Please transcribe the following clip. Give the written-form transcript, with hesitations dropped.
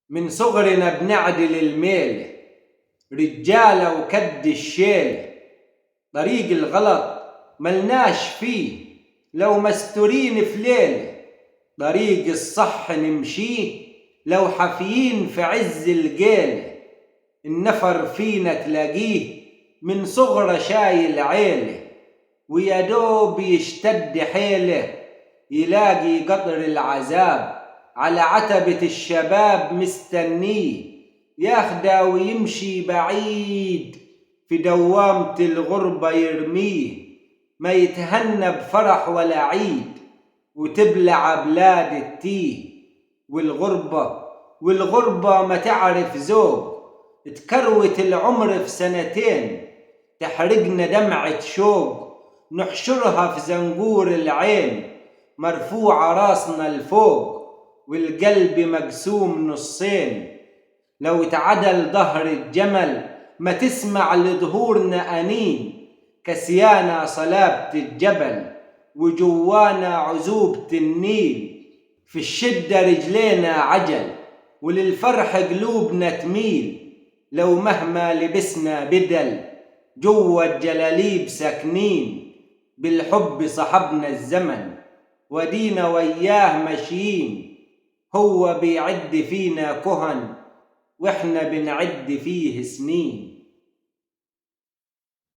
من صغرنا بنعدل الميل، رجالة وكد الشيل، طريق الغلط ملناش فيه لو مستورين في ليل، طريق الصح نمشيه لو حافيين في عز الجيل. النفر فينا تلاقيه من صغره شايل عيله، ويا دوب يشتد حيله يلاقي قطر العذاب على عتبة الشباب مستنيه، ياخده ويمشي بعيد في دوامة الغربة يرميه، ما يتهنى بفرح ولا عيد وتبلع بلاد التيه. والغربة ما تعرف ذوق، تكروت العمر في سنتين، تحرقنا دمعة شوق نحشرها في زنجور العين، مرفوعة راسنا لفوق والقلب مقسوم نصين. لو اتعدل ظهر الجمل ما تسمع لظهورنا أنين، كسيانا صلابة الجبل وجوانا عذوبة النيل. في الشدة رجلينا عجل وللفرح قلوبنا تميل، لو مهما لبسنا بدل جوا الجلاليب ساكنين. بالحب صاحبنا الزمن ودينا وياه ماشيين، هو بيعد فينا كهن واحنا بنعد فيه سنين.